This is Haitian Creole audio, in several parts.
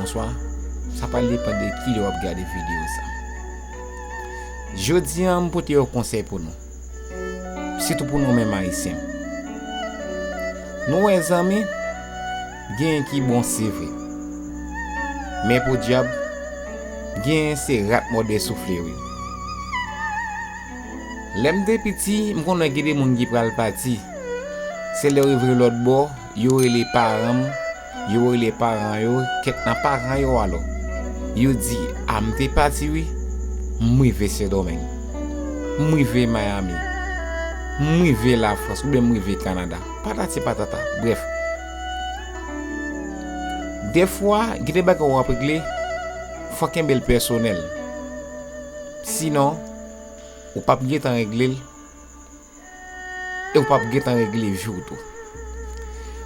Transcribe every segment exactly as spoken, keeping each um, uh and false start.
Swa, sa pral depann de kilè w ap gade videyo sa. Jodi a, m pote yon konsèy pou nou, sitou pou nou menm Ayisyen. Nou wè zanmi, genyen ki bon se vre, men podyab, genyen se rat mòde soufle wi. Lè m te piti, m konn wè gen de moun ki pral pati. Se lè yo rive lòt bò, yo rele paran m, yo rele paran yo, kèk nan paran yo alò. Yo di, "A, m te pati wi, m rive Sendomeng, m rive Miami, m rive Lafrans, oubyen m rive Kanada." Patati patata, brèf. Dèfwa, gen de bagay w ap regle, fò kenbe l pèsonèl. Sinon, ou p ap gentan regle l, e ou p ap gentan regle vi w tou.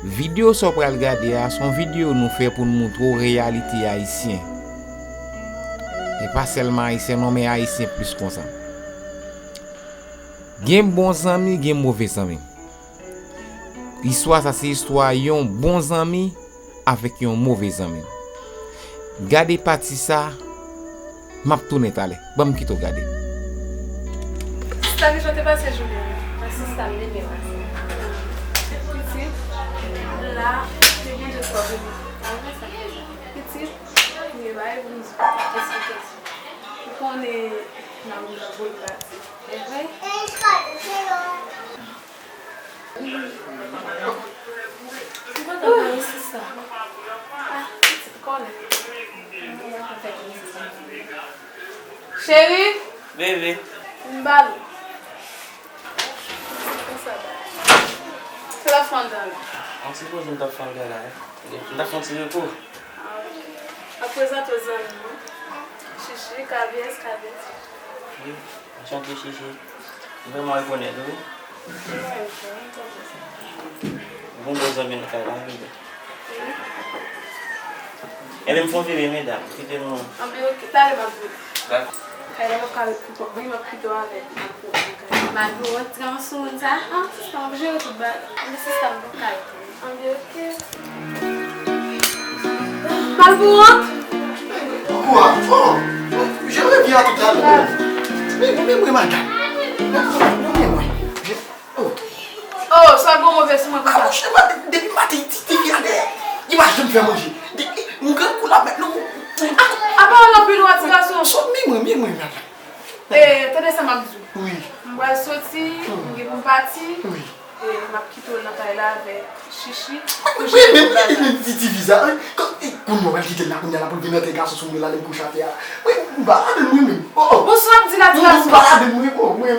Videyo sa w pral gade a, se yon videyo nou fè pou n montre w reyalite ayisyen. E pa sèlman ayisyen non, men ayisyen plis konsa. Gen bon zanmi, gen move zanmi. Istwa sa se istwa yon bon zanmi avèk yon move zanmi. Gade pati sa, m ap tounen talè. Ban m kite w gade. Sista, kijan w te pase jounen an? Mwen, sista, m te byen pase. Pitit, la, te gen de twa bebe. Pitit, gen bagay pou m di w. Eksplike. Ou konnen, nan moun nan bon pati. E vre? Ou kontan pou ou, sista? Ah, pitit kòlè. Cheri? Bebe. Vin ba nou. Pitit konsa ba. Sa w ap fè anndan la? Mwen sipoze m t ap fè anndan la, wi. M t ap fè yon ti repo. Ah, ok. Ap prezante w zanmi mwen. Chichi, Kavyès, Kavyès. Wi. Anchante, Chichi. M vrèman rekonèt ou, wi. Bon, bon zanmi nan kay la, wi. Enben, m fè yon vire, medam. Kite nou. Anben, ok. Talè m ap vini. Dakò. Kay la p ap ka ret pou kont mwen, m ap kite w avè l. M ap kite w avè l. Malgre w antre ansanm sa, ah, sista, m ap jere tout bagay. Anben, sista, m p ap ka ret. Anben, ok. Mal pou wont. Kwa? Oh, je reviens à tout à l'heure. Men, men, men, madam. Men, men, men, mwen. Je, oh. Oh, sa gwo move sou mwen konsa. Ah, monchè, depi maten, ti, ti fi a dèyè. Li pa janm fè manje. Depi, m grangou la, mèt nou. Apa w anpil wè ti gason? So, men mwen, men mwen, madam. Eh, tande sa m ap di w. Wi. M pral soti, m gen pou m pati. Wi. Eh, m ap kite w nan kay la avèk Chichi. Wi, men, men, men, ti, ti fi sa, wi. Kounye a w pral kite l la, kounye a la pou l vin antre gason sou mwen la, lè m kouche atè a. Wi, m pa ladan l mwen menm. Oh, oh. Bon, sa w ap di la, ti gason? M pa ladan l mwen, oh, mwen.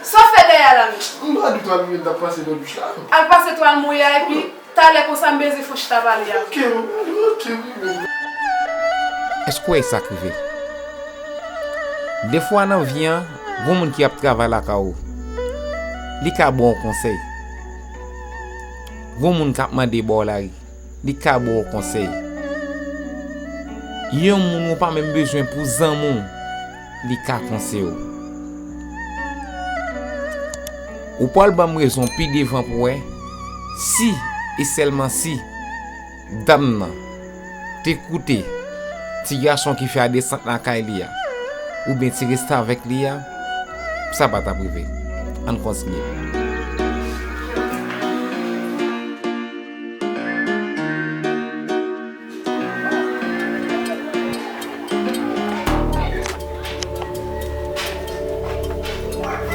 Sa w fè dèyè a la menm? M pa di twa minit, m t ap pase nan douch la. Al pase twa, al mouye a, epi talè konsa m bezwen fè yon chita pale avè w. Ok, ok, wi, men. Èske w wè sa k rive? Defwa nan vi a, gon moun ki ap travay lakay ou, li ka ba w konsèy. Gon moun k ap mande bò lari, li ka ba w konsèy. Yon moun ou pa menm bezwen pou zanmi w, li ka konseye w. Ou pral ban m rezon pi devan pou wè si e sèlman si dam nan te koute ti gason ki fè a desant lakay li a, oubyen ti restavèk li a, sa pa t ap rive. Ann kontinye.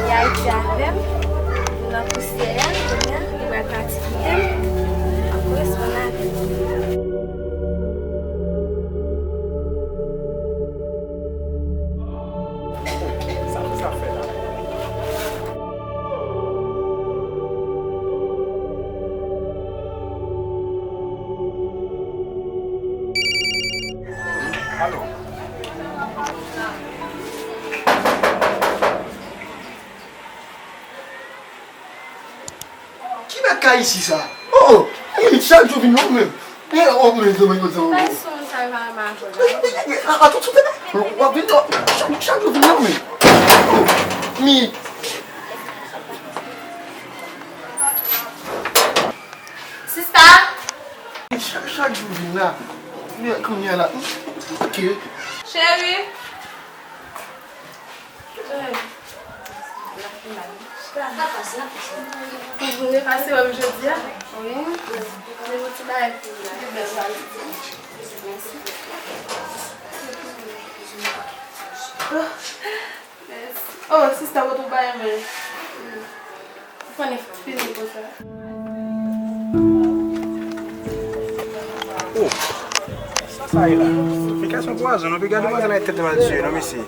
Li Ayiti avè m, nou nan pousyè a, kounye a, li pral pati kite m, m ap koresponn avè l. Sa pou sa fè la? Alo. Ki bèt kay isi sa? Oh, oh, chak jou vin non menm. Eh, oh, men, men, men, men, men. Kay sou moun sa yo pa renmen avè w la. Atann, w ap vin non. Chak, chak jou vin non menm. Oh, mi. Sista. Chak, chak jou vin la. Kounye a la. Ok. Cheri. Pase wè m jodi a? Wi. Mwen gen yon ti bagay pou ou la. Gen bèl bagay. Oh, sista, ou tou bay men. Ou konnen fini konsa. Oh, sa sa ye la? Men kè se yon pwazon, non, pi gade pwazon nan tèt mwen, Dye, non, mesye.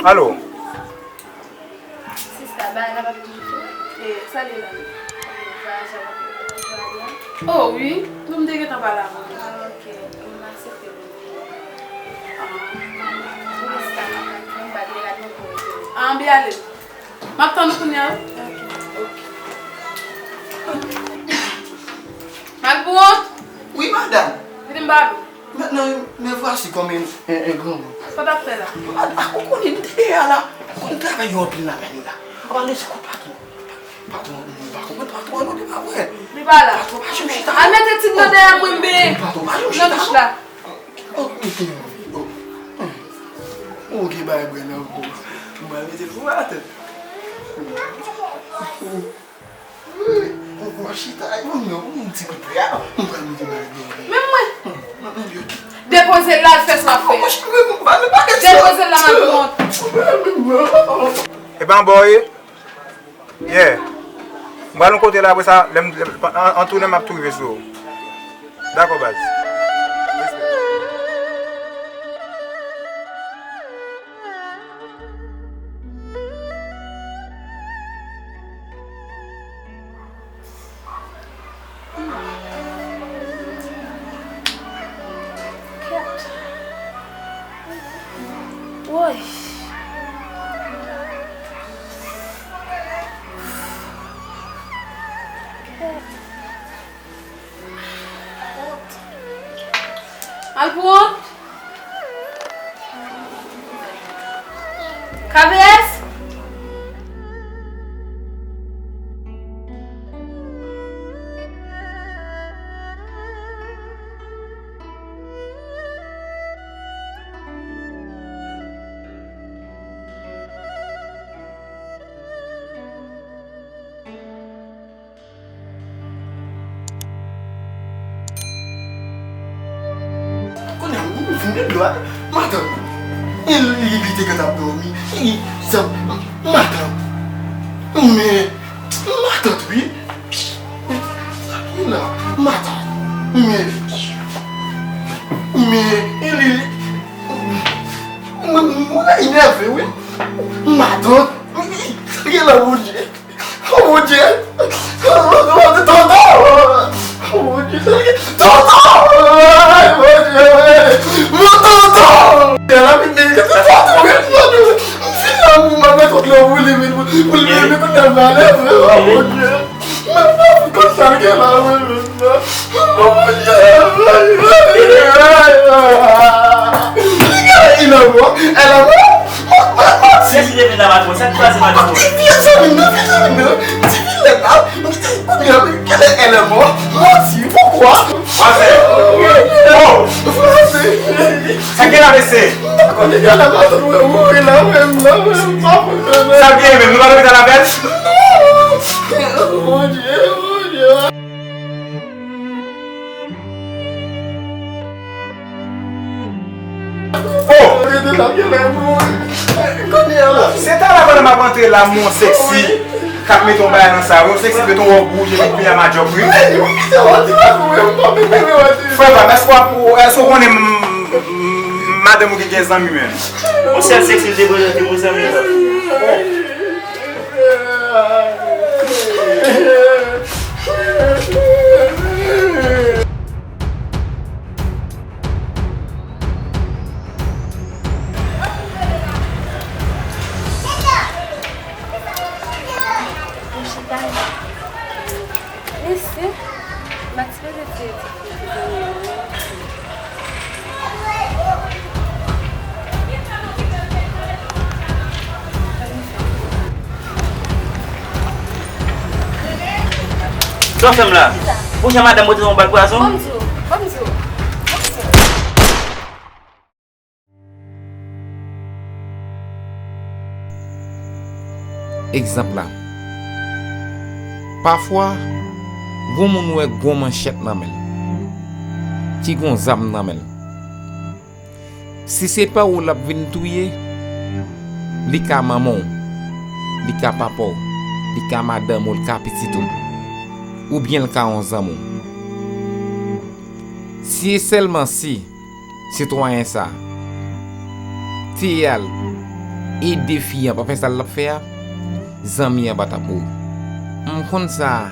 Alo. Sista, bagay la pa vin ditou. E, sa li la? Vwayaje a pa vin ditou, vwayaje a? Oh, wi. Nou, m te gentan pale avè w. Ah, ok. M aksepte pou ou. Ah. Sista, m ap bat, m ap bat, m ap bat, m ap bat. Ah, byen ale. M ap tann ou kounye a, wi. Ok. Malpouwont! Wi, madanm. Vini m ba nou. Men, men, men vwasi kòm en, en, en granmoun. Sa w t ap fè la? A, a, ou konnen, m te dèyè a la. Ou konnen travay yo anpil nan men li la. Apa lese kou patwon. Patwon, m pa konprann patwon an non, li pa vre. Li pa la. Patwon pa janm chita. Al mete ti dlo dèyè mwen, men. Patwon pa janm chita non. Nan douch la. Oh, oh, oh. Oh, gen bagay bwè nan kou. M pral mete l pou atè. Wi, wi, wi, chita, yon, yon, yon ti kout pye a, m pral mete bagay dèyè. Menm mwen. Depoze l la, al fè sa w ap fè. Depoze l la, Malpouwont. E pa anba w ye? Yeah. M pral yon kote la, apre sa, lè m, lè m, an, an tounen, m ap tou rive sou ou. Dakò, baz. Respè. Woy. Malpouwont. K V S. Kounye a, m vin gen dlo a. Matant. E li, li te gentan ap dòmi. E, sa, matant. Men, matant, wi. Sa ki la? Matant. Men, men, e li, mwen, mwen enève, wi. Matant. Sa ki la, Bondye? Oh, Bondye! Tonton! Oh, Bondye! Tonton! Ay, Bondye! Mon tonton! Tonton! M fin lanmou, m ap met kont lè pou li, pou li, pou li, pou li, pou li, oh, Bondye! Mwen pa konn sa l gen la, mwen menm. Li gen lè il anmò, elle anmò. Mwen, mwen, mwen, ti. Kiyès ki te vin la, Malpouwont? Sa k pase, Malpouwont? Ti vye zanmi m nan, vye zanmi m nan. Ti vilèn la. Kounye a, men, kèlè elle anmò? Manti, poukwa? Franse. Oh! Franse. Sa k gen la, mesye? M pa konn, li gen la, matant mwen mouri la, menm la, menm pa konn. Sa k gen menm? Nou pa lopital avè l? Non! Oh, Bondye, Bondye. Oh! Se talè pandan m ap antre la, m wè yon sexy k ap mete yon bagay nan sa, yon sexy mete yon wòb wouj epi pye a madjòp, wi. Frè pa m, èske w ap, èske w konnen m, m, m, madanm ou ki gen zanmi menm? Yon sèl sexy l te prezante pou zanmi l la. Mesye, m a sipoze tire ti fi ti zanmi an wi. Ann Sa w fè m la? Pou jan madanm ou te yon bal pwazon? Ban m di w, ban m di w. Egzanp la, pafwa, gon moun wè gon manchèt nan men l, ki gon zam nan men l. Si se pa ou l ap vin touye, li ka manman w, li ka papa w, li ka madanm ou, li ka pitit ou, oubyen l ka yon zanmi w. Si e sèlman si sitwayen sa te al ede fi an pa fè sa l t ap fè a, zanmi an pa t ap mouri. M konn sa.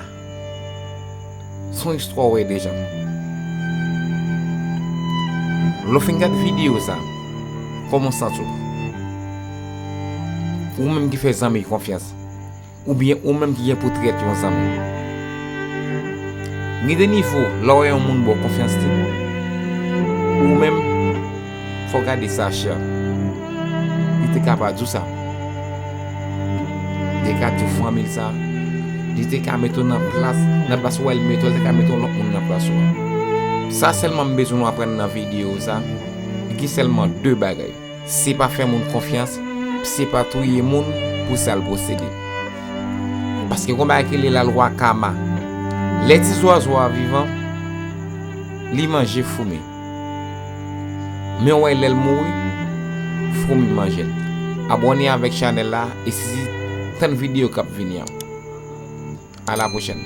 Se yon istwa w wè deja. Lè w fin gad videyo sa, kòman w santi w? Ou menm ki fè zanmi konfyans, oubyen ou menm ki gen pou trèt yon zanmi. Gen de nivo, lè w wè yon moun ba w konfyans li, ou menm, fò w gade sa, chè. Li te ka pa di w sa. Li te ka di w fanmi l sa. Li te ka mete w nan plas, nan plas ou wè l mete w, li te ka mete yon lòt moun nan plas ou a. Sa sèlman m bezwen nou aprann nan videyo sa, gen sèlman de bagay. Se pa fè moun konfyans, se pa touye moun pou sa l posede. Paske gon bagay ki rele lalwa kama. Lè ti zwazo a vivan, li manje foumi. Men w wè lè l mouri, foumi manje l. Abòne avèk chanèl la e sezi tann videyo k ap vini an. A la pwochèn.